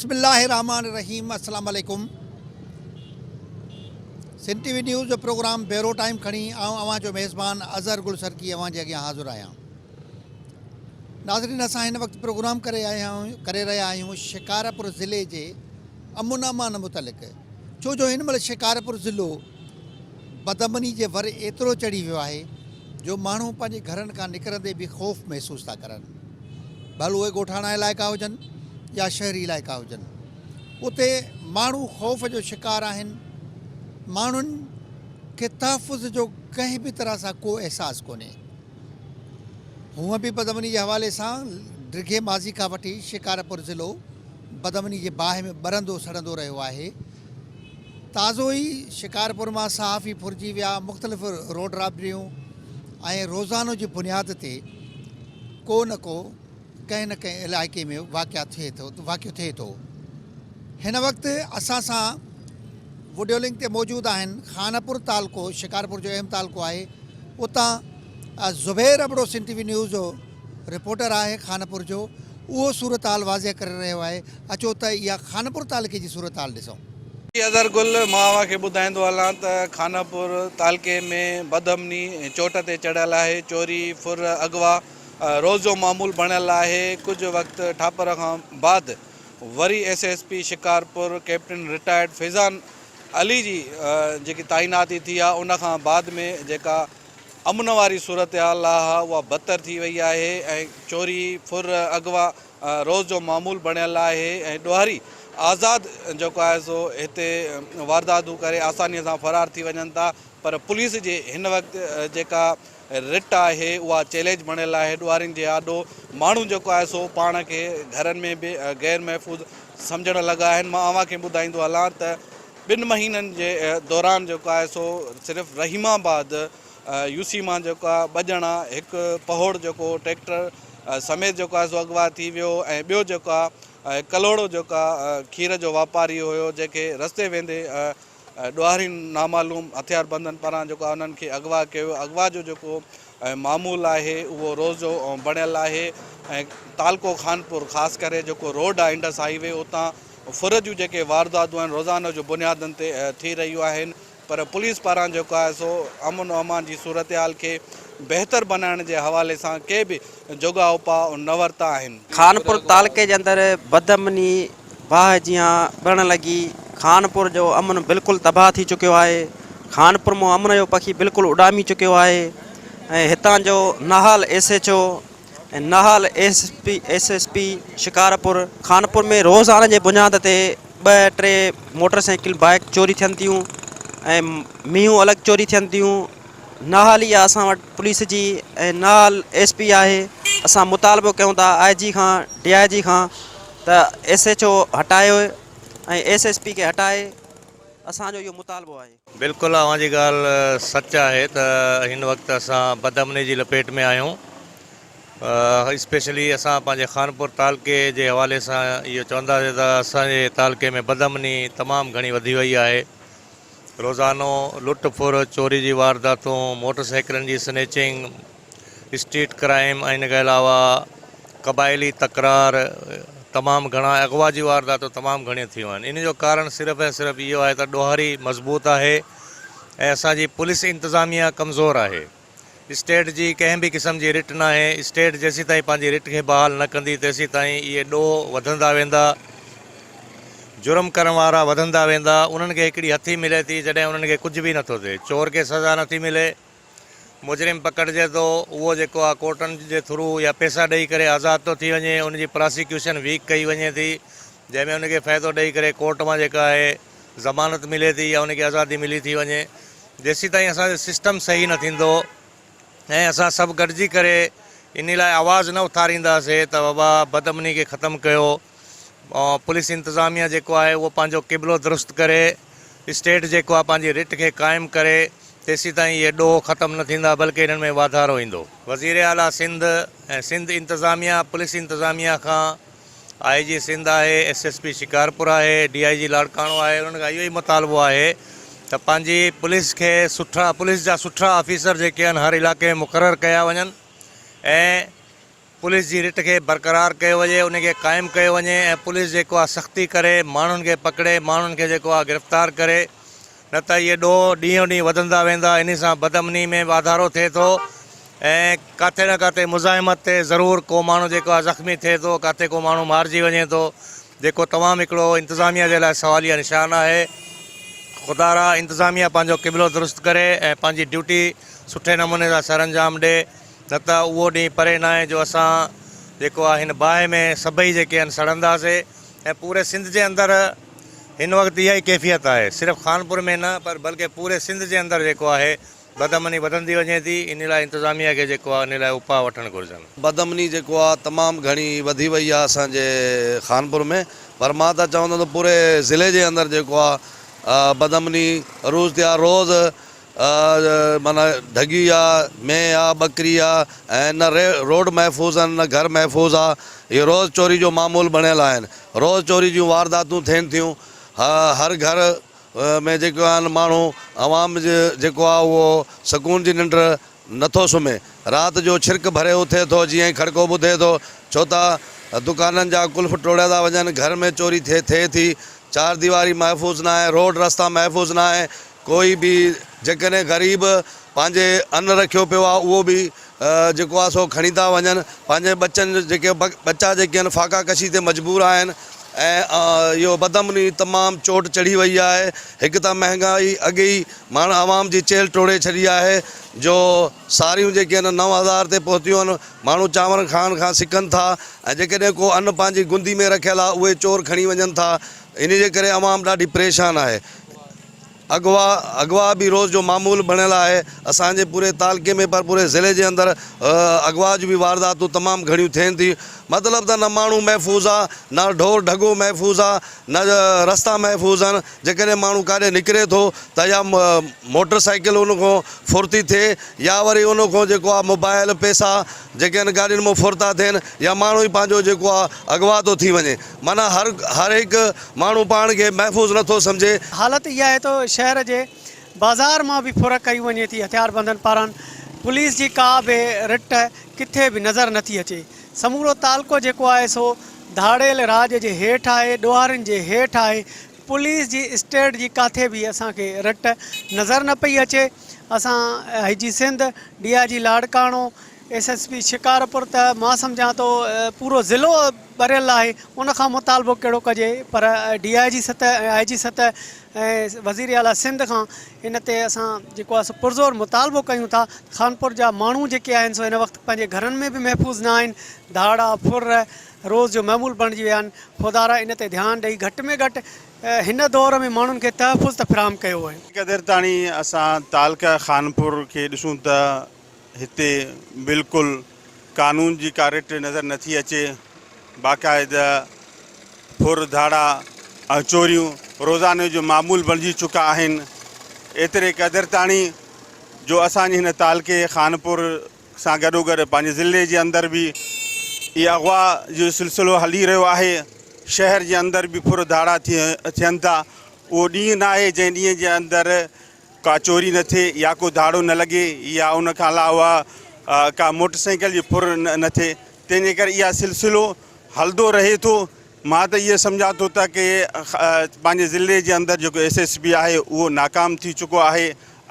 بسم الله الرحمٰن الرحيم السلام عليڪم سنڌ ٽي وي نيوز جو پروگرام بيورو ٽائيم کڻي آئون اوهان جو ميزبان اظهر گل سرڪي اوهان جي اڳيان حاضر آهيان ناظرين اسان هن وقت پروگرام ڪري آيا آهيون ڪري رهيا آهيون شڪارپور ضلعي جي امن امان متعلق ڇو جو هن مهل شڪارپور ضلعو بدامني جي ور ايترو چڙهي ويو آهي جو ماڻهو پنهنجي گهرن کان نڪرندي به خوف محسوس ٿا ڪرن. ڀل اهي ڳوٺاڻا علائقا هجن يا شهري علائقا هجن اتي ماڻهو خوف جو شڪار آهن. ماڻهن کي تحفظ جو ڪنهن به طرح سان ڪو احساس ڪونهي. هونء به بدامني جي حوالي سان ڊگهي ماضي کان وٺي شڪارپور ضلعو بدامني جي باهه ۾ ٻرندو سڙندو رهيو آهي. تازو ئي شڪارپور مان صحافي ڦرجي ويا، مختلف روڊ رابريون ۽ روزانو جي بنياد تي ڪو نه ڪو ڪنهن نه ڪنهن علائقي ۾ واقعا ٿئي ٿو واقعو ٿئي ٿو. هن وقت اسان سان وڊيو لنڪ تي موجود آهن خانپور تعلقو شڪارپور جو اهم تعلقو آهي اتان Zubair Abro Sindh T V news جو رپورٽر آهي خانپور جو اهو صورتحال واضح ڪري رهيو آهي اچو ته اها خانپور تعلقي جي صورتحال ڏسون. جي اظهر گل مان اوهان کي ٻڌائيندو هلان ته خانپور تعلقي ۾ بدامني چوٽ تي چڙهيل آهي چوري ڦر اغوا روز جو معمول بڻيل آهي ڪجهه وقت ٺاپر کان بعد وري S S P Shikarpur captain retired Faizan Ali جي جيڪي تعيناتي ٿي آهي ان کان بعد ۾ جيڪا امن واري صورتحال آهي اها بدتر ٿي وئي آهي ۽ چوري ڦر اغوا روز جو معمول بڻيل آهي ۽ ڏوهاري آزاد جيڪو آهي سو هتي وارداتون ڪري آساني سان فرار ٿي وڃن ٿا پر پوليس جي هن وقت جيڪا رٽ آهي اها چئلينج بڻيل آهي ڏوهارين جي آڏو ماڻهو جيڪو آهي سو پاڻ کي گهرن ۾ به غير محفوظ سمجهڻ لڳا آهن مان اوهان کي ٻڌائيندو هلان ته ٻن مهينن جي دوران جيڪو آهي سو صرف رحيم آباد يو سي مان جيڪو آهي ٻه ڄڻا هڪ پهوڙ جيڪو ٽريڪٽر سميت جيڪو آهي سو اغوا ٿي ويو ۽ ٻيو جيڪو آهي ڪلهوڙو جيڪو آهي کير جو واپاري هيو جنهن کي رستي ويندي ڏوهارين نامعلوم هٿياربندن پاران جيڪو آهي انهن کي اغوا ڪيو ويو اغوا جو جيڪو معمول آهي اهو روز جو بڻيل آهي ۽ تعلقو خانپور خاص ڪري جيڪو روڊ آهي انڊس هائي وي اتان ڦر جون جيڪي وارداتون آهن روزانو جي بنيادن تي ٿي رهيون آهن پر پوليس پاران جيڪو آهي سو امن و امان جي صورتحال کي بهتر بنائڻ جي حوالي سان ڪي به جوڳا اپاء نه ورتا آهن. خانپور تعلقي جي اندر بدامني باهه جيان ٻرڻ لڳي، خانپور جو امن بلڪل تباهه ٿي چڪيو آهي، خانپور مان امن جو پکي بلڪل اڏامي چڪيو آهي ۽ هتان جو نااهل ايس ايڇ او ۽ نااهل S P S S P Shikarpur Khanpur ۾ روزانه جي بنياد تي ٻه ٽي موٽر سائيڪل بائيڪ چوري ٿين ٿيون ۽ مينهون الڳ چوري ٿين ٿيون نااهلي آهي اسان وٽ پوليس جي ۽ نااهل ايس پي آهي اسان مطالبو ڪيون ٿا آء جي کان ڊي I جي کان ته ايس ايڇ او هٽايو ۽ ايس ايس پي کي هٽائي اسان جو اهو مطالبو آهي. بلڪل اوهان جي ڳالهه سچ آهي ته هن وقت اسان بدامني جي لپيٽ ۾ آهيون اسپيشلي اسان پنهنجي خانپور تعلقي جي حوالي سان اهو چونداسين ته اسان جي تعلقي ۾ بدامني تمام گهڻي وڌي وئي آهي روزانو لٽ ڦر چوري جي وارداتون موٽر سائيڪلن جي سنيچنگ اسٽريٽ ڪرائيم ۽ ان کان علاوه قبائلي تڪرار تمام گهڻا اغوا جون وارداتون تمام گهڻيون ٿيون آهن ان جو ڪارڻ صرف ۽ صرف اهو آهي ته ڏوهاري مضبوط آهي ۽ اسان جي پوليس انتظاميا ڪمزور آهي اسٽيٽ جي ڪنهن به قسم جي رٽ ناهي اسٽيٽ جيسيتائين پنهنجي رٽ کي بحال نه ڪندي تيسيتائين اهي ڏوهه وڌندا ويندا جرم ڪرڻ وارا وڌندا ويندا انهن کي هڪڙي هٿي ملي ٿي جڏهن انهن کي ڪجهه به نٿو ٿئي چور کي سزا نٿي ملي مجرم پڪڙجي ٿو اهو جيڪو آ ڪورٽن جي ٿرو يا پئسا ڏئي ڪري آزاد ٿو ٿي وڃي ان جي پراسيڪيوشن ويڪ ڪئي وڃي ٿي جنهن ۾ ان کي فائدو ڏئي ڪري ڪورٽ مان جيڪا آهي ضمانت ملي ٿي يا ان کي آزادي ملي ٿي وڃي جيسيتائين اسان جو سسٽم صحيح نه ٿيندو ۽ اسان سڀ گڏجي ڪري انهي لاء آواز نه اٿارينداسي ته بابا بدامني کي ختم ڪيو پوليس انتظاميا جيڪو آهي اهو پنهنجو قبلو درست ڪري، اسٽيٽ جيڪو آهي پنهنجي رٽ کي قائم ڪري تيسيتائين اهي ڏوهه ختم نه ٿيندا بلڪه انهن ۾ واڌارو ايندو. وزير اعليٰ سنڌ ۽ سنڌ انتظاميا پوليس انتظاميا کان آء جي سنڌ آهي، ايس ايس پي شڪارپور آهي، ڊي I جي لاڙڪاڻو آهي انهن کان اهو ئي مطالبو آهي ته پنهنجي پوليس کي سٺا پوليس جا سٺا آفيسر جيڪي آهن هر علائقي ۾ مقرر ڪيا وڃن ۽ پوليس جي رٽ کي برقرار ڪيو وڃي ان کي قائم ڪيو وڃي ۽ پوليس جيڪو آهي سختي ڪري ماڻهن کي پڪڙي ماڻهن کي جيڪو آهي گرفتار ڪري نه ته اهي ڏوهه ڏينهون ڏينهن وڌندا ويندا انهي سان بدامني ۾ واڌارو ٿئي ٿو ۽ ڪاٿي نه ڪاٿي مزاحمت تي ضرور ڪو ماڻهو جيڪو آهي زخمي ٿئي ٿو ڪاٿي ڪو ماڻهو مارجي وڃي ٿو جيڪو تمام هڪڙو انتظاميا جي لاء سواليه نشان آهي. خدارا انتظاميا پنهنجو قبلو درست ڪري ۽ پنهنجي ڊيوٽي سٺي نموني سان سرانجام ڏي نه ته اهو ڏينهن پري ناهي جو اسان جيڪو آهي هن باهه ۾ سڀئي جيڪي آهن سڙنداسي ۽ پوري سنڌ جي اندر هن وقت اها ئي ڪيفيت آهي صرف خانپور ۾ نه پر بلڪه پوري سنڌ جي اندر جيڪو آهي بدامني وڌندي وڃي ٿي ان لاء انتظاميا کي جيڪو آهي ان لاء اپاء وٺڻ گهرجن. بدامني جيڪو آهي تمام گهڻي وڌي وئي آهي اسان جي خانپور ۾ پر مان ته چوندس ته پوري ضلعي جي اندر جيڪو آهي بدامني عروج تي آهي روز معنيٰ ڍڳي آ مينهن آ ٻڪري آ ۽ نه روڊ محفوظ آهن نه گهر محفوظ آ اهي روز چوري جو معمول بڻيل آهن روز چوري جون وارداتون ٿين ٿيون هر گهر ۾ جيڪو آهن ماڻهو عوام جيڪو آهي اهو سڪون جي ننڊ نٿو سمهي رات جو ڇرڪ ڀري اٿي ٿو جيئن ئي کڙڪو ٻڌي ٿو ڇو ته دڪانن جا قلف ٽوڙيا ٿا وڃن گهر ۾ چوري ٿئي ٿئي ٿي چار ديواري محفوظ ناهي روڊ رستا محفوظ ناهي ڪوئي به جيڪڏهن غريب پنهنجي ان رکيو پيو آهي اهو به جيڪو آهي سو کڻي ٿا وڃن پنهنجي ٻچن جيڪي ٻچا جيڪي آهن فاقا ڪشي تي مجبور آهن ۽ اهو بدامني تمام چوٽ چڙهي وئي آهي هڪ ته مهنگائي اڳي ئي ماڻ عوام جي چيلهه ٽوڙي ڇڏي آهي جو ساريون جيڪي آهن 9000 تي پهتيون آهن ماڻهو چانور کائڻ کان سڪن ٿا ۽ جيڪڏهن ڪو ان پنهنجي گندي ۾ رکيل آهي اهي چور کڻي وڃن ٿا ان جي ڪري عوام ڏاڍي پريشان آهي اغوا، اغوا به روز جو معمول بڻيل آهي، اسان جي پوري تعلقي ۾ پر پوري ضلعي جي اندر اغوا جون به وارداتون تمام گهڻيون ٿين ٿيون، مطلب ته نه ماڻهو محفوظ آ، نه ڍور ڍڳو محفوظ آ، نه رستا محفوظ آهن، جيڪڏهن ماڻهو ڪاڏي نڪري ٿو ته يا موٽر سائيڪل ان کان ڦر ٿي ٿئي يا وري ان کان جيڪو آ موبائل پئسا جيڪي آهن گاڏين مان ڦر ٿا ٿين يا ماڻهو ئي پنهنجو جيڪو آ اغوا ٿو ٿي وڃي. معنيٰ هر هر هڪ ماڻهو پاڻ کي محفوظ نه ٿو سمجهي. حالت اها آهي ته شهر جي بازار مان به ڦر ڪئي وڃي ٿي هٿياربندن پاران پوليس جي ڪا به رٽ ڪٿي به نظر نه ٿي اچي سمورو تعلقو جيڪو آهي سو ڌاڙيل راڄ جي هيٺ آهي ڏوهارين جي هيٺ آهي پوليس جي اسٽيٽ جي ڪاٿي به اسان کي رٽ نظر نه پئي اچي اسان I G Sindh D I G Larkana S S P Shikarpur ته مان سمجهان ٿو پورو ضلعو ٻريل آهي ان کان مطالبو ڪهڙو ڪجي پر ڊي I جي سطح ۽ آء جي سطح ۽ وزير اعليٰ سنڌ کان ان تي اسان جيڪو آهي سو پرزور مطالبو ڪيون ٿا خانپور جا ماڻهو جيڪي آهن سو هن وقت پنهنجي گهرن ۾ به محفوظ نه آهن ڌاڙا ڦر روز جو معمول بڻجي ويا آهن خدارا ان تي ڌيان ڏئي گهٽ ۾ گهٽ هن دور ۾ ماڻهن کي تحفظ ته فراهم ڪيو وڃي. قدر تاڻي اسان تعلقه خانپور کي ڏسون ته هتي بلڪل قانون جي ڪا رٽ نظر نٿي اچي، باقاعده ڦر ڌاڙا ۽ چوريون روزاني جو معمول بڻجي چڪا آهن، ايتري قدر تاڻي جو اسان جي هن تعلقي خانپور سان گڏوگڏ پنهنجي ضلعي جي اندر به اهي اغوا جو سلسلو هلي رهيو آهي، شهر جي اندر به ڦر ڌاڙا ٿين ٿا، اهو ڏينهن ناهي جنهن ڏينهن جي اندر ڪا چوري نه ٿئي يا ڪو ڌاڙو نه لڳي يا ان کان علاوه ڪا موٽر سائيڪل جي ڦر نه ٿئي تنهن جي ڪري اها سلسلو هلندو رهي ٿو مان ته اهو سمجهان ٿو ته ڪي پنهنجي ضلعي جي اندر جيڪو ايس ايس پي آهي اهو ناڪام ٿي چڪو آهي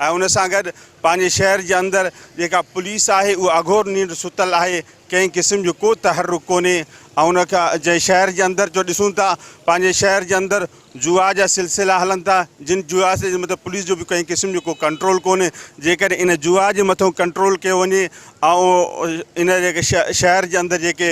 ۽ ان سان گڏ پنهنجي شهر جي اندر جيڪا پوليس آهي اها اگهور نينڊ ستل آهي ڪنهن قسم جو ڪو تحرڪ ڪونهي ۽ ان کان جنهن شهر جي اندر جو ڏسون ٿا پنهنجي شهر جي اندر جوا جا سلسلا هلن ٿا جن جوا جي مٿان پوليس جو به ڪنهن قسم جو ڪو ڪنٽرول ڪونهي جيڪڏهن ان جوا جي مٿان ڪنٽرول ڪيو وڃي ۽ ان جيڪي شهر جي اندر جيڪي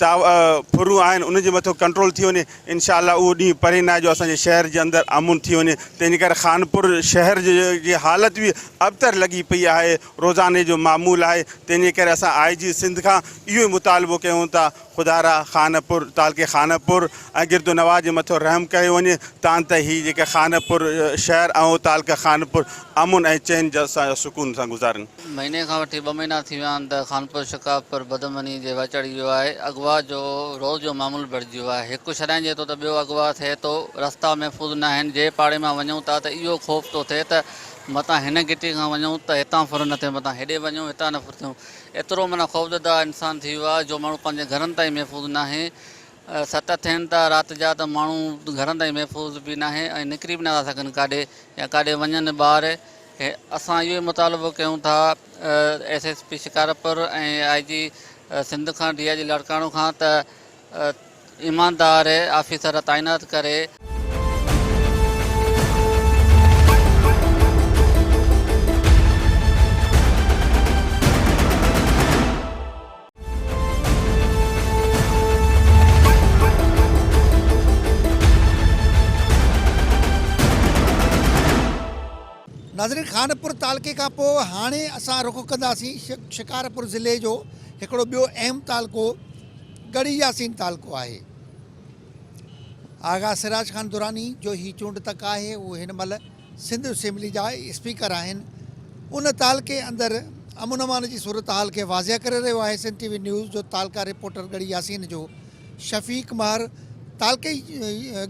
ڦرون آهن ان جي مٿان ڪنٽرول ٿي وڃي انشاء الله اهو ڏينهن پري ناهي جو اسان جي شهر جي اندر امن ٿي وڃي تنهن جي ڪري خانپور شهر جي حالت به ابتر لڳي پئي آهي روزاني جو معمول آهي تنهن جي ڪري اسان آء جي سنڌ کان اهو ئي مطالبو ڪيون ٿا خدارا خانپور تعلقي خانپور ۽ گردونواح جي مٿو رحم ڪيو وڃي تان ته هي جيڪي خانپور شهر ۽ تعلقه خانپور امن ۽ چين سان سڪون سان گذارن. مهيني کان وٺي ٻه مهينا ٿي ويا آهن ته خانپور شڪارپور بدامني جي ور چڙهي ويو آهي اغوا جو روز جو معمول بڻجي ويو آهي هڪ ڇڏائجي ٿو ته ٻيو اغوا ٿئي ٿو رستا محفوظ ناهن جي پاڙي مان وڃون ٿا ته اهو خوف ٿو ٿئي ته متان هن گهٽي کان وڃون ته هتان ڦر نه ٿئي متان هيڏي وڃون هتان نه ڦر ٿيون ايترو معنيٰ خوفزده انسان ٿي ويو آهي جو ماڻهو پنهنجي گهرن تائين محفوظ ناهي ست ٿين ٿا رات جا ته ماڻهو گهرن تائين محفوظ به ناهي ۽ نڪري به نٿا سگهن ڪاڏي يا ڪاڏي وڃن ٻاهر اسان اهو ئي مطالبو ڪيون ٿا S S P Shikarpur ۽ I G Sindh کان ڊي I جي لاڙڪاڻو کان ته ايماندار آفيسر تعينات ڪري. ناظرين خانپور تعلقي کان پوء هاڻي اسان رخ ڪنداسين شڪارپور ضلعي جو هڪڙو ٻيو اهم تعلقو ڳڙهي ياسين تعلقو آهي. آغا سراج خان دراني جو هي چونڊ تڪ آهي هو هن مهل سنڌ اسيمبلي جا اسپيڪر آهن ان تعلقي اندر امن امان جي صورتحال کي واضح ڪري رهيو آهي سنڌ ٽي وي نيوز جو تعلقه رپورٽر ڳڙهي ياسين جو شفيق مهر تعلقي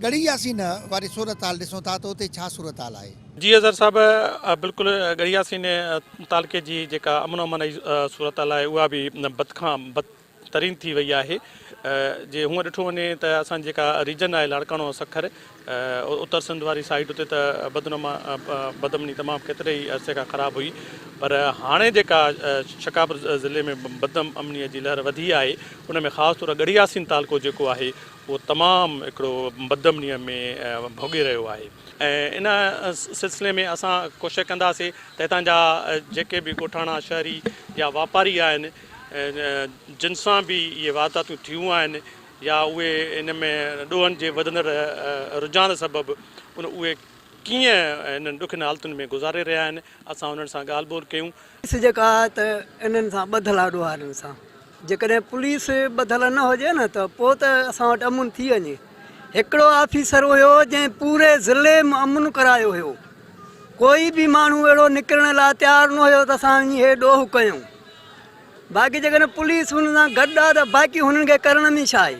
ڳڙهي ياسين واري صورتحال ڏسون ٿا ته اتي ڇا صورتحال آهي. جي اظهر صاحب بلڪل ڳڙهي ياسين تعلقي جي جيڪا امن امان جي صورتحال آهي اها به بد کان بد ترين ٿي وئي آهي جي هونء ڏٺو وڃي ته اسان جي جيڪا ريجن آهي لاڙڪاڻو سکر اتر سنڌ واري سائيڊ اتي ته بدنما بدامني تمام ڪيتري ئي عرصي کان خراب هئي پر هاڻي جيڪا شڪارپور ضلعي ۾ بدامني جي لهر وڌي آهي ان ۾ خاص طور ڳڙهي ياسين تعلقو جيڪو آهي اهو تمام هڪڙو بدامني ۾ ڀوڳي رهيو آهي ۽ ان سلسلي ۾ اسان ڪوشش ڪنداسين ته هتان جا جيڪي به ڳوٺاڻا شهري يا واپاري آهن جن سان به اهي وارداتون ٿيون آهن يا اهي ان ۾ ڏوهن جي وڌندڙ رجحان سبب ان اهي ڪيئن انهن ڏکين حالتن ۾ گذاري رهيا آهن اسان انهن سان ڳالهه ٻولهه ڪيون. پوليس جيڪا آهي ته انهن سان ٻڌل آهي ڏوهارين سان جيڪڏهن پوليس ٻڌل نه هجي نه ته پوء ته اسان وٽ امن ٿي وڃي هڪڙو آفيسر هيو جنهن پوري ضلعي ۾ امن ڪرايو هيو ڪوئي به ماڻهو اهڙو نڪرڻ لاء تيار نه هيو ته اسان وڃي هي ڏوهه ڪيون باقي جيڪڏهن پوليس هنن سان گڏ آ ته باقي هنن کي ڪرڻ ۾ ڇا آهي؟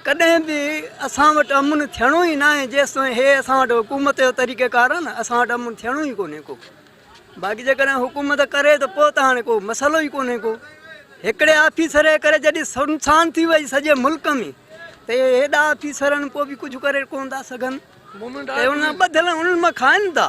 ڪڏهن به اسان وٽ امن ٿيڻو ئي ناهي جيستائين هي اسان وٽ حڪومت جو طريقه ڪار آ نه اسان وٽ امن ٿيڻو ئي ڪونهي ڪو باقي جيڪڏهن حڪومت ڪري ته پوء ته هاڻي ڪو مسئلو ئي ڪونهي ڪو هڪڙي آفيسر جي ڪري جڏهن سنسان ٿي وئي سڄي ملڪ ۾ ته هيڏا آفيسرن پوء به ڪجهه ڪري ڪونه ٿا سگهن. ۽ انهن ٻڌل انهن مان کائن ٿا.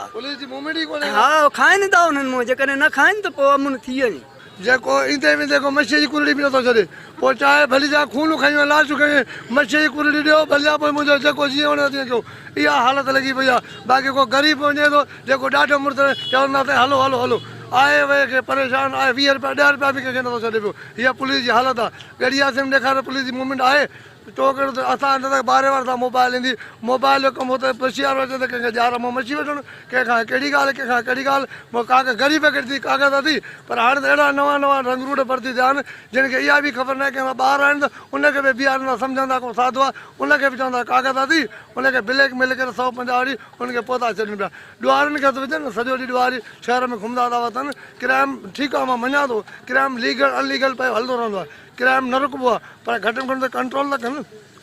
ها کائن ٿا انهن مان جيڪڏهن نه کائن ته پوء امن ٿي وڃي. جيڪو ايندي ويندي ڪو مڇيء جي ڪرڙي به نٿو ڇڏي. پوء چاهي ڀلي جا خون کنيون ۽ لاشون کنيون مڇيء جي ڪرڙي ڏيو ڀلي جا پوء منهنجو جيڪو جيئن وڻيو تيئن ڪيو. اها حالت لڳي پئي آهي. باقي ڪو غريب وڃي ٿو جيڪو ڏاڍو مڙس رهي چونداسين هلو هلو هلو. آئي وئي کي پريشان آهي 20 رپيا ڏهه رپيا به ڪنهن کي نٿو ڇڏي پيو. هيء پوليس جي حالت آهي. ڳڙهي ياسين ۾ ڏيکاريو پوليس جي موومينٽ آهي. تو ڪهڙو ته اسان نه ته ٻارهين واري سان موبائل ايندي موبائل جو ڪم هو ته مڇي وارو اچي ته ڪنهن کي ڄار مان مڇي وٺڻ ڪنهن کان ڪهڙي ڳالهه ڪنهن کان ڪهڙي ڳالهه مون ڪاڪ غريب کي ڏسي ڪاغذ اٿي پر هاڻي ته اهڙا نوان نوان رنگ روٽ ڀرتي ٿيا آهن جن کي اها به خبر ناهي ڪنهن سان ٻار آهن ته ان کي به بيهاريندا سمجهندا ڪو ساڌو آهي ان کي به چوندا ڪاغذ اٿي ان کي بليڪ ميل ڪري 150 وٺي ان کي پوتا ڇڏين پيا ڏوهارين کي هٿ وجهن نه سڄو ڏينهن ڏوهاري شهر ۾ گهمندا ٿا وتن ڪرائم ٺيڪ آهي مان مڃان ٿو ڪرائم ليگل ان ليگل پيو هلندو رهندو آهي ڪرائم نه رڪبو آ پر گهٽ ۾ گهٽ ته ڪنٽرول ته ڪن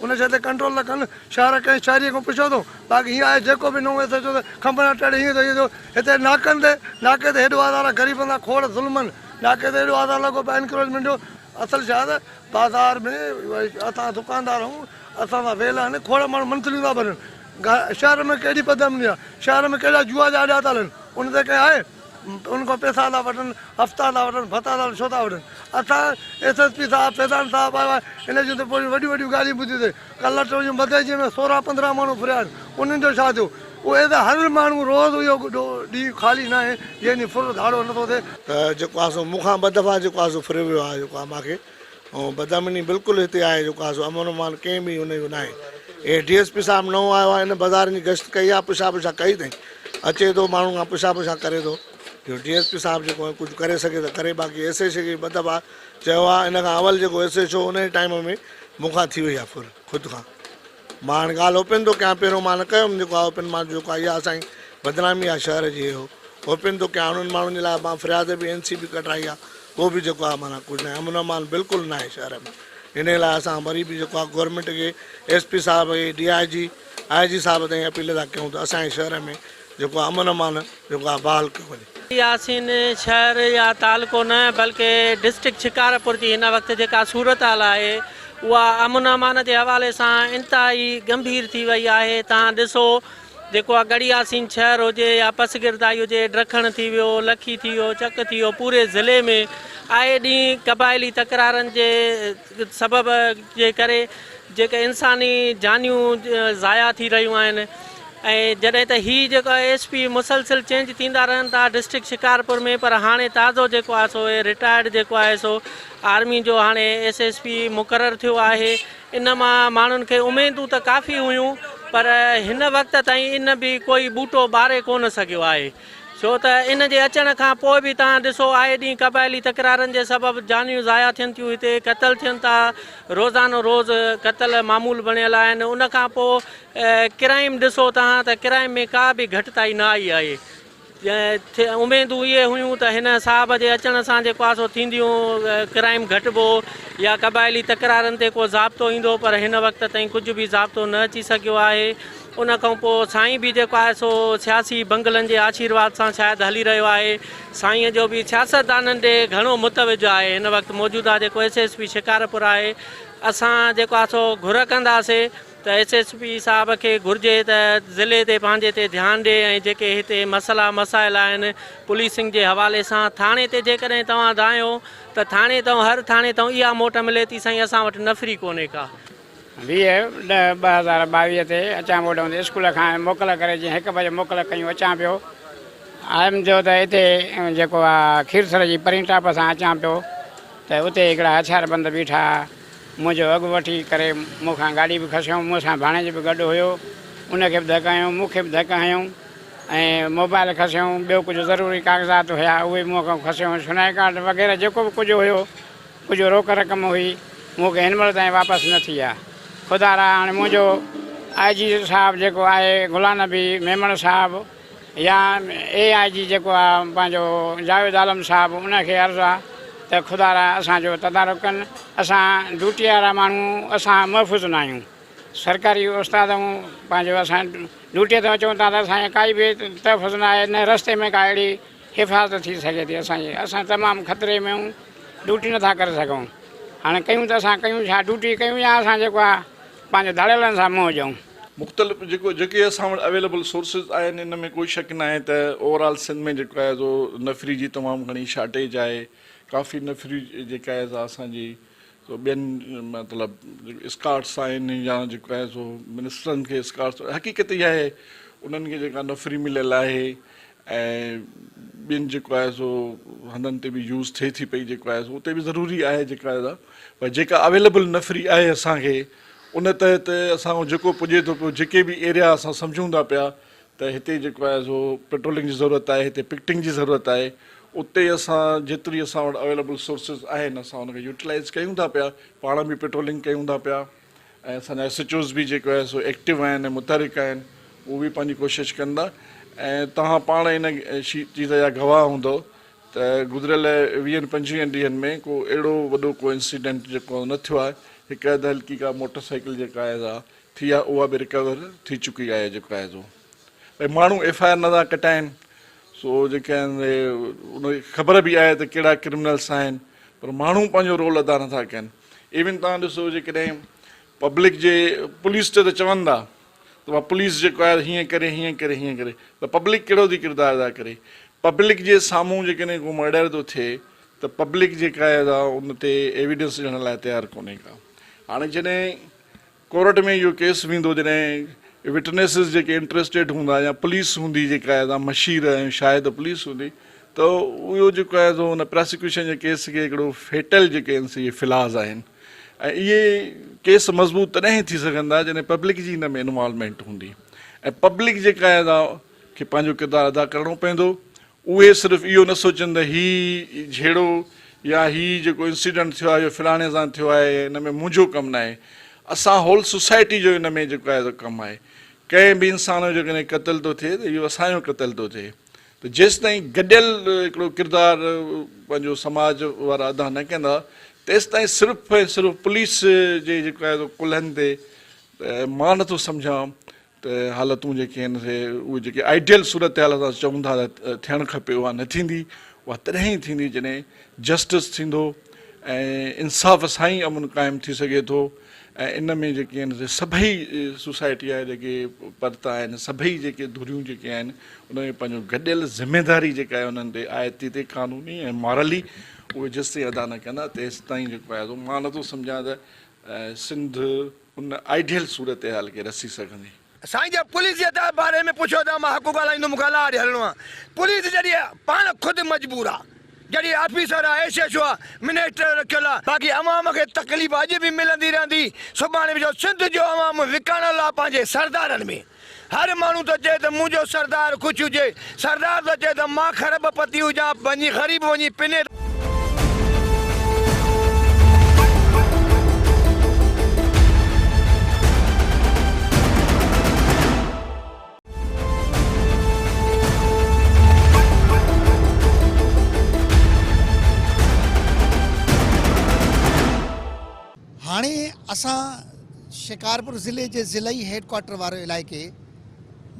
ان شيء تي ڪنٽرول ته ڪن شهر ڪنهن شهري کان پڇيو اٿئون باقي هيئن آهي جيڪو به نئون ايس ايڇ او ته کنڀ نه ٽڙي هيئن ٿيو هيئن ٿيو هتي ناڪن تي ناڪي تي هيڏو آزار آ غريبن سان کوڙ ظلم آهن ناڪي تي هيڏو آزار لڳو پيو انڪروچمينٽ جو اصل ڇا ته بازار ۾ اسان دڪاندار آهيون اسان سان ويل آهن کوڙ ماڻهو منٿليون ٿا ڀرن شهر ۾ ڪيڏي بدامني آ شهر ۾ ڪيڏا جوا جا اڏا ٿا هلن ان تي ڪنهن آهي ان کان پئسا ٿا وٺن، هفتا ٿا وٺن، ڀتا ٿا وٺن، ڇو ٿا وٺن؟ اسان ايس ايس پي صاحب، فيضان صاحب آيو آهي، ان جون ته پويون وڏيون وڏيون ڳالهيون ٻڌيون اٿئي. ڪلهه ٽيون مدئجي ۾ 16 15 ماڻهو ڦريا آهن، انهن جو ڇا ٿيو؟ اهي ته هر ماڻهو روز اهو ڏينهن خالي ناهي، جنهن ڏينهن ڦر ڌاڙو نٿو ٿئي. ته جيڪو آهي سو مون کان ٻه دفعا جيڪو آهي سو ڦريو ويو آهي جيڪو آهي مان کي ۽ بدامني بلڪل هتي آهي جيڪو آهي سو امن امان ڪنهن به ان جو ناهي. هي ڊي ايس پي صاحب نئون آيو آهي هن بازارن جي گشت ڪئي آهي پڇا پڇا ڪئي اٿئي اچي ٿو ماڻهن کان پڇا پڇا ڪري ٿو جو ڊي ايس پي صاحب جيڪو آهي ڪجهه ڪري سگهي ته ڪري باقي ايس ايڇ کي ٻه دفعا چيو آهي ان کان اول جيڪو ايس ايڇ هو ان جي ٽائيم ۾ مون کان ٿي وئي آهي ڦر خود کان مان هاڻي ڳالهه اوپن ٿو ڪيان پهريون مان نه ڪيم جيڪو آهي اوپن مان جيڪو آهي اها اسان جي بدنامي آهي شهر جي اهو اوپن ٿو ڪيان انهن ماڻهن جي لاء مان فرياد به اين سي به ڪڍرائي آهي پوء به جيڪو آهي معنيٰ ڪجهه ناهي امن امان بلڪل ناهي شهر ۾ انهي لاء اسان وري به جيڪو آهي گورنمينٽ کي ايس پي صاحب کي ڊي I جي آء جي صاحب تائين اپيل ٿا ڪيون ته اسان جي شهر ۾ جيڪو آهي امن امان جيڪو آهي بحال ڪيو وڃي. ياسين شهر يا تعلقو نه بلڪه ڊسٽرڪٽ شڪارپور جي هن وقت جيڪا صورتحال آهي اها امن امان جي حوالي سان انتهائي ڳنڀير ٿي وئي آهي توهان ڏسو جيڪو آ ڳڙهي ياسين شهر هجي يا پسگردائي هجي ڊکڻ ٿي ويو لکي ٿي ويو چڪ ٿي ويو پوري ضلعي ۾ آئي ڏينهن قبائلي تڪرارن جي سبب جي ڪري جيڪي انساني جانيون ضايع ٿي رهيون آهن ۽ جڏهن ته هي جيڪو ايس پي مسلسل چينج ٿيندا رهن ٿا ڊسٽرڪٽ شڪارپور ۾ پر هاڻي تازو جيڪو آهي سو رٽائرڊ جيڪو آهي سو آرمي جو هاڻي ايس ايس پي مقرر ٿيو آهي ان مان ماڻهن کي اميدون ته ڪافي هيون پر هن وقت تائين ان به ڪوئي ٻوٽو ٻاري ڪونه سگهيو آهي ڇو ته ان جي اچڻ کان پوء به توهان ڏسو آئي ڏينهن قبائلي تڪرارن جي سبب جانيون ضايع ٿين ٿيون هتي قتل ٿين ٿا روزانو روز قتل معمول بڻيل آهن ان کان پوء ڪرائيم ڏسو توهان ته ڪرائيم ۾ ڪا به گهٽتائي نه آئي آهي اميدون اهي هيون ته هن صاحب جي اچڻ سان جيڪو آهي سو ٿينديون ڪرائيم گهٽبو يا قبائلي تڪرارن تي ڪو ضابطو ايندو پر هن وقت تائين ڪجهه به ضابطو نه اچي سگهيو آهي ان کان پوء سائين به جيڪو آهي سو سياسي بنگلن جي آشيرواد سان شايد هلي رهيو آهي. سائينء جو به سياستدانن ڏي گهڻو متوجه آهي. هن وقت موجوده جيڪو ايس ايس پي شڪارپور آهي اسان جيڪو آهي سو گهر ڪنداسي ته ايس ايس پي صاحب کي گهرجي ته ضلعي تي پنهنجي تي ڌيان ڏي ۽ جيڪي هتي مسئلا مسائل آهن پوليسنگ جي حوالي سان ٿاڻي تي جيڪڏهن توهان دانهيو ته ٿاڻي تان هر ٿاڻي تان اها موٽ ملي ٿي سائين اسان وٽ نفري ڪونهي ڪا. 20 ڏهه 2022 تي اچان ٻوڏ هوندي اسڪول کان موڪل ڪري جيئن هڪ بجي موڪل ڪيون اچان پيو آيم ٿيو ته اتي جيڪو آ کيرٿر جي پرين ٽاپ سان اچان پيو ته اتي هڪڙا هٿيار بند بيٺا منهنجو اڳ وٺي ڪري مون کان گاڏي به کسيائون مون سان ڀاڻيج به گڏ هيو ان کي به ڌڪ هنيو مون کي به ڌڪ هنيائون ۽ موبائل کسيائون ٻيو ڪجهه ضروري ڪاغذات هيا اهي به مون کان کسيائون شنائي ڪارڊ وغيره جيڪو به ڪجهه هيو ڪجهه روڪ رقم هئي، مون کي هن مهل تائين واپس نه ٿي آ. خدارا هاڻي منهنجو آء جي صاحب جيڪو آهي غلام نبي ميمڻ صاحب يا اي آء جي جيڪو آ پنهنجو جاويد عالم صاحب ان کي عرض آ ته خدارا اسان جو تدارڪ ڪن اسان ڊيوٽي وارا ماڻهو اسان محفوظ نه آهيون سرڪاري استاد آهيون پنهنجو اسان ڊيوٽي تي اچون ٿا ته اسان کي ڪائي به تحفظ نه آهي نه رستي ۾ ڪا اهڙي حفاظت ٿي سگهي ٿي اسان جي اسان تمام خطري ۾ آهيون ڊيوٽي نٿا ڪري سگهون هاڻي ڪيون ته اسان ڪيون ڇا ڊيوٽي ڪيون يا اسان جيڪو آهي پنهنجو ڌاڙيلن سان منهن ڏيون. مختلف جيڪو جيڪي اسان وٽ اويليبل سورسز آهن ان ۾ ڪوئي شڪ ناهي ته اوور آل سنڌ ۾ جيڪو آهي سو نفري جي تمام گهڻي شارٽيج آهي ڪافي نفري جيڪا آهي سا اسان جي سو ٻين مطلب اسڪارٽس آهن يا جيڪو آهي سو منسٽرن کي اسڪارٽس حقيقت اها آهي انهن کي جيڪا نفري مليل آهي ۽ ٻين جيڪو آهي سو هنڌن تي به يوز ٿئي ٿي پئي جيڪو آهي سو اتي به ضروري آهي جيڪا آهي پر جيڪا اويليبل نفري آهي اسان کي ان تحت اسان کان جيڪو پڄي ٿو پيو جيڪي به ايريا اسان سمجهون ٿا پيا ته هتي جيڪو آهي سو پيٽرولنگ جي ضرورت آهي هتي پڪٽنگ جي ضرورت آهي اتي اسان جيتري اسان وٽ اويليبل سورسز آهن اسان ان کي يوٽيلائز ڪيون ٿا پيا پاڻ به پيٽرولنگ ڪيون ٿا پيا ۽ اسان جا ايس ايڇ اوز به جيڪو آهي سو ايڪٽو آهن ۽ متحرڪ آهن اهو به پنهنجي ڪوشش ڪندا ۽ توهان پاڻ ان چيز جا گواهه هوندؤ ته گذريل ويهن پنجويهن ڏينهن ۾ ڪو اهڙو وڏو ڪو انسيڊنٽ جيڪو نه ٿيو آهي هڪ اڌ هلڪي ڪا موٽر سائيڪل جيڪا آهي سا ٿي آهي اها به رڪور ٿي چڪي آهي جيڪو آهي سو ڀئي ماڻهو ايف I R نه ٿا ڪٽائن سو جيڪي آهن ان کي خبر به آهي ته ڪهڙا ڪرمنلس آهن پر ماڻهو پنهنجو رول ادا نه ٿا ڪن ايون توهان ڏسو جيڪڏهن پبلڪ جي پوليس تي ته چون ٿا ته ڀا پوليس جيڪو آهي هيئن ڪري هيئن ڪري هيئن ڪري ته پبلڪ ڪهڙو ٿي ڪردار ادا ڪري پبلڪ جي سامهون جيڪڏهن ڪو مرڊر ٿو ٿئي ته پبلڪ جيڪا آهي سا ان تي ايويڊنس ڏيڻ لاء تيار ڪونهي ڪا هاڻي جڏهن ڪورٽ ۾ اهو ڪيس ويندو جڏهن وٽنيسز جيڪي انٽريسٽيڊ هوندا يا پوليس هوندي جيڪا آهي سا مشير ۽ شاهد پوليس هوندي ته اهو جيڪو آهي سو ان پراسيڪيوشن جي ڪيس کي هڪڙو فيٽل جيڪي آهن سي اهي فلاز آهن ۽ اهي ڪيس مضبوط تڏهن ٿي سگهندا جڏهن پبلڪ جي ان ۾ انوالومينٽ هوندي ۽ پبلڪ جيڪا آهي سا کي پنهنجو ڪردار ادا ڪرڻو پوندو اهي صرف اهو نه سوچن ته هي جهيڙو يا هي جيڪو انسيڊنٽ ٿيو آهي اهو فلاڻي سان ٿيو آهي ان ۾ منهنجو ڪم ناهي. اسان هول سوسائٽي جو ان ۾ جيڪو آهي سو ڪم آهي. ڪنهن به انسان جو جيڪڏهن قتل ٿو ٿئي ته اهو اسان جو قتل ٿو ٿئي ته جيستائين گڏيل هڪڙو ڪردار پنهنجو سماج وارا ادا نه ڪندا تيستائين صرف ۽ صرف پوليس جي جيڪو آهي سو ڪلهن تي مان نٿو سمجهان. ته حالتون جيڪي آهن سي اهي جيڪي آئيڊيل صورتحال اسان چئون ٿا ته ٿيڻ کپي اها نه ٿيندي اها تڏهن ئي ٿيندي جڏهن جسٽس ٿيندو ۽ انصاف سان ئي امن قائم ٿي سگهي ٿو ۽ ان ۾ جيڪي آهن سي سڀئي سوسائٽي جا جيڪي پرت آهن سڀئي جيڪي ڌريون جيڪي آهن ان ۾ پنهنجو گڏيل ذميداري جيڪا آهي انهن تي عائد ٿي ٿئي قانوني ۽ مارلي اهي جيستائين ادا نه ڪندا تيستائين جيڪو آهي سو مان نٿو سمجهان ته سنڌ ان آئيڊيل صورتحال کي رسي سگهندي. سائين جي پوليس جي ته باري ۾ پڇيو ته مان حق ڳالهائيندم مون کي الله ڏي هلڻو آ پوليس جڏهن پاڻ خود مجبور آ جڏهن آفيسر آ ايس ايڇ او آ منسٽر رکيل آ باقي عوام کي تڪليف اڄ به ملندي رهندي سڀاڻي به جو سنڌ جو عوام وڪاڻل آ پنهنجي سردارن ۾ هر ماڻهو ٿو چئي ته منهنجو سردار خوش هجي سردار ٿو چئي ته مان کرب پتي هجان وڃي غريب وڃي پني. هاڻي اسان شڪارپور ضلعي جي ضلعي هيڊ ڪوارٽر واري علائقي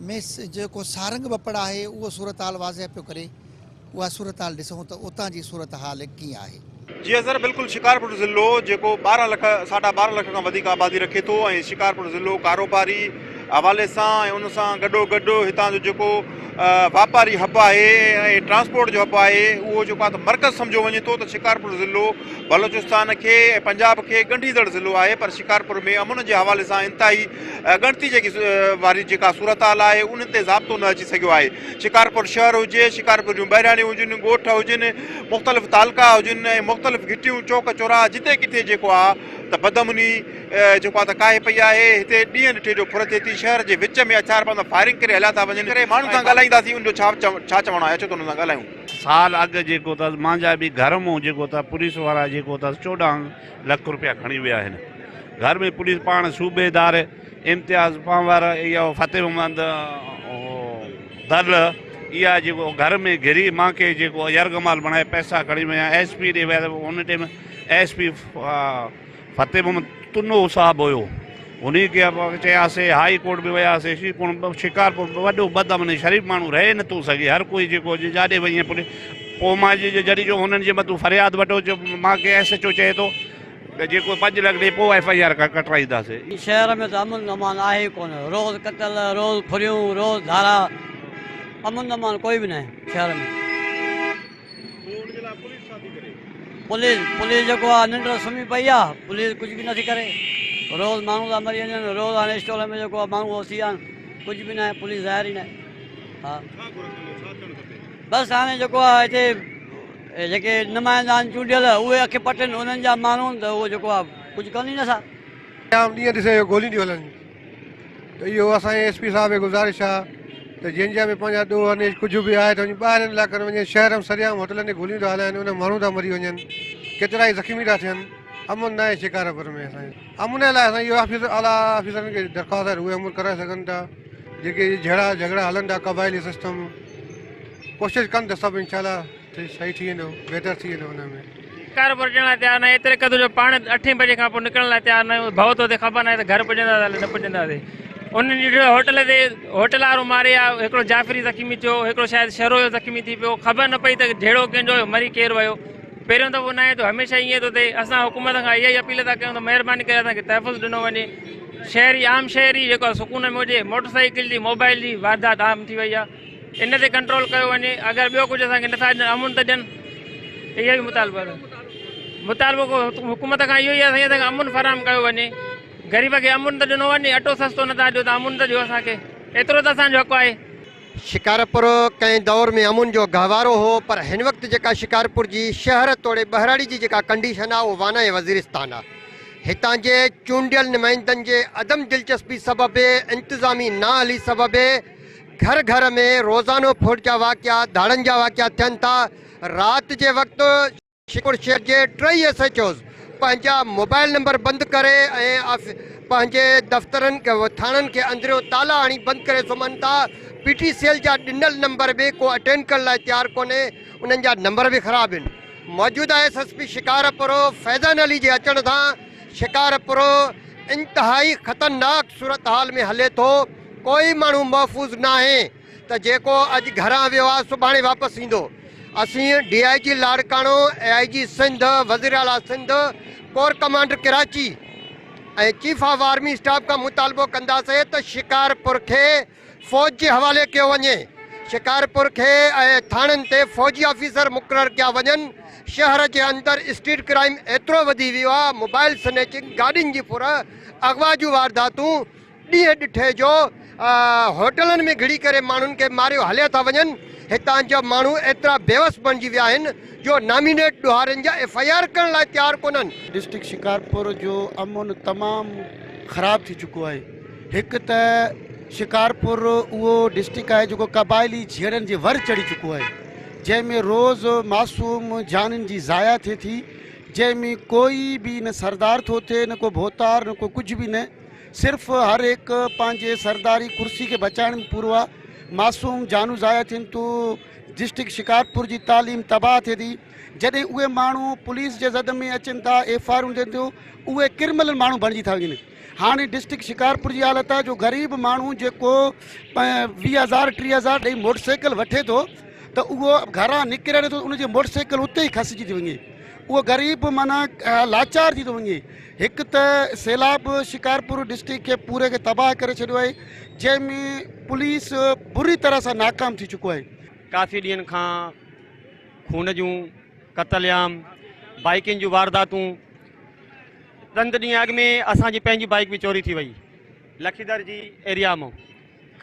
۾ جيڪو سارنگ ٻپڙ آهي اهو صورتحال واضح پيو ڪري اها صورتحال ڏسون ته اتان جي صورتحال ڪيئن آهي. جي اظهر بلڪل شڪارپور ضلعو جيڪو 12 لک ساڍا 12 لک کان وڌيڪ آبادي رکي ٿو ۽ شڪارپور ضلعو ڪاروباري حوالي سان ۽ ان سان گڏو گڏ هتان جو جيڪو واپاري هب آهي ۽ ٽرانسپورٽ جو هب آهي اهو جيڪو آهي ته مرڪز سمجهيو وڃي ٿو ته شڪارپور ضلعو بلوچستان کي ۽ پنجاب کي ڳنڍيندڙ ضلعو آهي پر شڪارپور ۾ امن جي حوالي سان انتهائي ڳڻتي جيڪي واري جيڪا صورتحال آهي ان تي ضابطو نه اچي سگهيو آهي شڪارپور شهر هجي شڪارپور جون ٻهراڙيون هجن ڳوٺ هجن مختلف تعلقا هجن ۽ مختلف گهٽيون چوڪ چوراها جتي ڪٿي جيڪو آهي ته بدامني جيڪو آهي ته ڪاهي پئي آهي هتي ڏينهن ڏٺي جو ڦر ٿئي ٿي شهر جي وچ ۾ هٿياربند فائرنگ ڪري هليا ٿا وڃن ڪري ماڻهن سان ڳالهائينداسين ان جو ڇا ڇا چوڻ آهي اچو ته انهن سان ڳالهايون. سال اڳ جيڪو ته مانجا به گهر مون جيڪو ته پوليس وارا جيڪو ته 14 لک روپيا کڻي ويا آهن گهر ۾ پوليس پاڻ صوبيدار امتياز پنهور اهو فتح محمد دل اها جيڪو گهر ۾ گهري مان کي جيڪو يرغمال بڻائي پئسا کڻي ويا ايس پي ڏي ويا ان team S P Fateh Muhammad تنو صاحب هيو انهي کي چياسي هائي ڪورٽ به وياسي شڪارپور وڏو بدامني شريف ماڻهو رهي نٿو سگهي هر ڪوئي جيڪو جاڏي وڃي پوليس پوء مان جڏهن جو هنن جي مٿو فرياد وٺو جو مان کي ايس ايڇ او چئي ٿو ته جيڪو 5 لک ڏي پوء ايف I R ڪٽرائينداسي. شهر ۾ ته امن امان آهي ئي ڪونه روز قتل روز ڦريون روز ڌاڙا امن امان ڪوئي به ناهي شهر ۾. پوليس پوليس جيڪو آ ننڊ سمهي پئي آ پوليس ڪجهه به نٿي ڪري روز ماڻهو ٿا مري وڃن روز هاڻي اسٽال ۾ جيڪو آ ماڻهو اوسي آهن ڪجهه به ناهي پوليس ظاهر ئي ناهي ها بس هاڻي جيڪو آ هتي جيڪي نمائندا آهن چونڊيل اهي اک پٽن انهن جا ماڻهو ته اهو جيڪو آ ڪجهه ڪن ئي نٿا. عام ڏينهن ڏسي اهي گوليون ٿيون هلن ته اهو اسان جي ايس پي صاحب کي گذارش آ ته جن جا به پنهنجا ڏوهه آهن ڪجهه به آهي ته وڃي ٻاهرين علائقن ۾ وڃي شهر ۾ سرعام هوٽلن تي گوليون ٿا هلائن ان ۾ ماڻهو ٿا مري وڃن ڪيترا ئي زخمي ٿا ٿين امن ناهي شڪارپور ۾ اسان جي امن لاء اسان اهو آفيسر اعليٰ آفيسرن کي درخواست آهي اهي امن ڪرائي سگهن ٿا جيڪي جهيڙا جهڳڙا هلن ٿا قبائلي سسٽم ڪوشش ڪن ته سڀ انشاء الله صحيح ٿي ويندو بهتر ٿي ويندو ان ۾. شڪارپور اچڻ لاء تيار ناهي ايتري قدر جو پاڻ اٺين بجي کان پوء نڪرڻ لاء تيار ناهيون ڀؤ ٿو ٿئي خبر ناهي ته گهر پڄنداسين الائي نه پڄنداسين انهن ڏٺو هوٽل تي هوٽل وارو ماري آ هڪڙو جعفري زخمي ٿيو هڪڙو شايد شرويو زخمي ٿي پيو خبر نه پئي ته جهيڙو ڪنهن جو هيو مري ڪير ويو پهريون دفعو ناهي ٿيو هميشه ائين ٿو ٿئي اسان حڪومت کان اها ئي اپيل ٿا ڪيون ته مهرباني ڪري اسان کي تحفظ ڏنو وڃي شهري عام شهري جيڪو سڪون ۾ هجي موٽر سائيڪل جي موبائل جي واردات عام ٿي وئي آ ان تي ڪنٽرول ڪيو وڃي اگر ٻيو ڪجهه اسان کي نٿا ڏين امن ته ڏين اهو ئي مطالبو آهي مطالبو حڪومت کان اهو ئي آهي سائين اسان کي امن فراهم ڪيو وڃي غريب کي امن ته ڏنو وڃي اٽو سستو نٿا ڏيو ته امن ته ڏيو اسان کي ايترو ته اسان جو حق آهي. شڪارپور ڪنهن دور ۾ امن جو گهوارو هو پر هن وقت جيڪا شڪارپور جي شهر توڙي ٻهراڙي جي جيڪا ڪنڊيشن آهي اهو وانائي وزيرستان آهي هتان جي چونڊيل نمائندن جي عدم دلچسپي سبب انتظامي نااهلي سبب گهر گهر ۾ روزانو ڦر جا واقعا، ڌاڙن جا واقعا ٿين ٿا، رات جي وقت شڪارپور شهر جي ٽئي ايس ايڇ اوز پنهنجا موبائل نمبر بند ڪري ۽ پنهنجي دفترن ٿاڻن کي اندريون تالا هڻي بند ڪري سمهن ٿا، پي ٽي سي ايل جا ڏنل نمبر به ڪو اٽينڊ ڪرڻ لاء تيار ڪونهي، انهن جا نمبر به خراب آهن، موجوده S S P Shikarpur Faizan Ali جي اچڻ سان شڪارپور انتهائي خطرناڪ صورتحال ۾ هلي ٿو. ڪوئي ماڻهو محفوظ ناهي ته جيڪو اڄ گهران ويو آهي سڀاڻي واپس ايندو. اسين D I G Larkana, A I G Sindh, وزيراعليٰ Sindh, corps commander Karachi ۽ chief of army staff کان مطالبو ڪنداسين ته شڪارپور کي فوج جي حوالي ڪيو وڃي، شڪارپور کي ۽ ٿاڻن تي فوجي آفيسر مقرر ڪيا وڃن، شهر جي اندر اسٽريٽ ڪرائيم ايترو وڌي ويو آهي، موبائل سنيچنگ، گاڏين جي ڦر، اغوا جون وارداتون، ڏينهن ڏٺي جو هوٽلن ۾ گهڙي ڪري ماڻهن کي ماريو هليا ٿا وڃن، هتان جا ماڻهو ايترا بيوس بڻجي ويا آهن جو نامينيٽ ڏوهارين جا ايف I R ڪرڻ لاء تيار ڪونهن. ڊسٽرڪٽ شڪارپور جو امن تمام خراب ٿي چڪو آهي هڪ ته شڪارپور اهو ڊسٽرڪٽ آهي جيڪو قبائلي جهيڙن جي ور چڙهي چڪو آهي جنهن ۾ روز معصوم جانين جي ضايع ٿئي ٿي جنهن ۾ ڪوئي به نه سردار ٿو ٿئي نه ڪو ڀوتار نه ڪو ڪجهه به نه صرف هر هڪ پنهنجي سرداري ڪرسي کي بچائڻ ۾ پورو آهي معصوم جانون ضايع ٿين ٿيون ڊسٽرڪٽ شڪارپور جي تعليم تباهه ٿئي ٿي جڏهن اهي ماڻهو پوليس جي زد ۾ اچن ٿا ايف I آرون ٿين ٿيون اهي ڪرمنل ماڻهو بڻجي ٿا وڃن هاڻي ڊسٽرڪٽ شڪارپور جي حالت آهي جو غريب ماڻهو جيڪو 20 هزار 30 هزار ڏئي موٽر سائيڪل وٺي ٿو ته اهو گهران نڪري نٿو ان جي موٽر سائيڪل اتي ئي کسجي ٿي وڃي اهو غريب معنيٰ لاچار ٿي ٿو وڃي. هڪ ته سيلاب شڪارپور ڊسٽرڪٽ کي پوري کي تباهه ڪري ڇڏيو آهي جنهن ۾ پوليس بري طرح سان ناڪام ٿي چڪو آهي. ڪافي ڏينهن کان خون جون قتل عام، بائيڪن جون وارداتون، چند ڏينهن اڳ ۾ اسان جي پنهنجي بائيڪ به چوري ٿي وئي لکيدر جي ايريا مان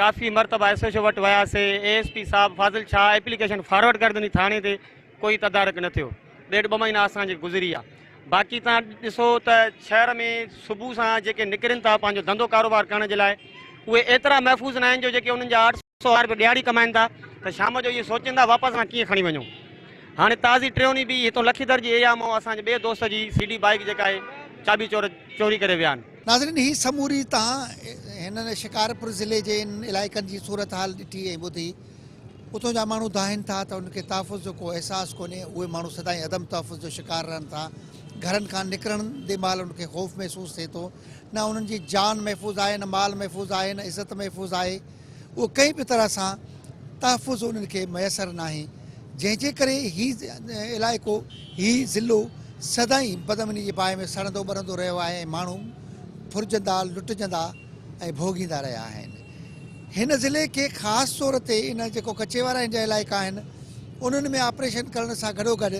ڪافي مرتبه ايس ايڇ او وٽ وياسي اي ايس پي صاحب فاضل شاهه ايپليڪيشن فارورڊ ڪري ڏني ٿاڻي تي ڪوئي تدارڪ نه ٿيو ڏيڍ ٻه مهينا اسان جي گذري ويا باقي توهان ڏسو ته شهر ۾ صبح سان جيڪي نڪرن ٿا پنهنجو ڌنڌو ڪاروبار ڪرڻ جي لاء اهي ايترا محفوظ نه آهن جو جيڪي انهن جا 800 روپيا ڏهاڙي ڪمائن ٿا ته شام جو اهي سوچين ٿا واپس اسان ڪيئن کڻي وڃون هاڻي تازي ٽيون ڏينهن به هتون لکي در جي ايريا مان اسان جي ٻئي دوست جي سي ڊي بائيڪ جيڪا آهي چاٻي چور چوري ڪري ويا آهن. ناظرين هي سموري تان هنن شڪارپور ضلعي جي ان علائقن جي صورتحال ڏٺي ۽ ٻڌي. اتان جا ماڻهو دانهين ٿا ته انهن کي تحفظ جو ڪو احساس ڪونهي، اهي ماڻهو سدائين عدم تحفظ جو شڪار رهن ٿا، گهرن کان نڪرندي مهل انهن کي خوف محسوس ٿئي ٿو، نه انهن جي جان محفوظ آهي، نه مال محفوظ آهي، نه عزت محفوظ آهي، اهو ڪنهن به طرح سان تحفظ انهن کي ميسر ناهي، جنهن جي ڪري هي علائقو، هي ضلعو سدائين بدامني جي باهه ۾ سڙندو ٻرندو رهيو آهي ۽ ماڻهو ڦرجندا، لٽجندا ۽ ڀوڳيندا رهيا آهن. هن ضلعي کي خاص طور تي ان جيڪو ڪچي وارا هن جا علائقا آهن انهن ۾ آپريشن ڪرڻ سان گڏوگڏ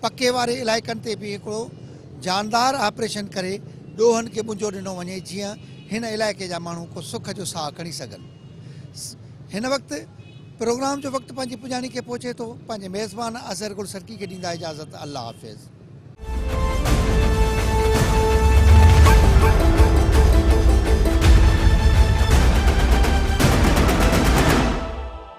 پڪي واري علائقن تي به هڪڙو جاندار آپريشن ڪري ڏوهن کي ٻنجو ڏنو وڃي جيئن هن علائقي جا ماڻهو ڪو سک جو ساهه کڻي سگهن. هن وقت پروگرام جو وقت پنهنجي پڄاڻي کي پهچي ٿو پنهنجي ميزبان اظهر گل سرڪي کي ڏيندا اجازت الله حافظ.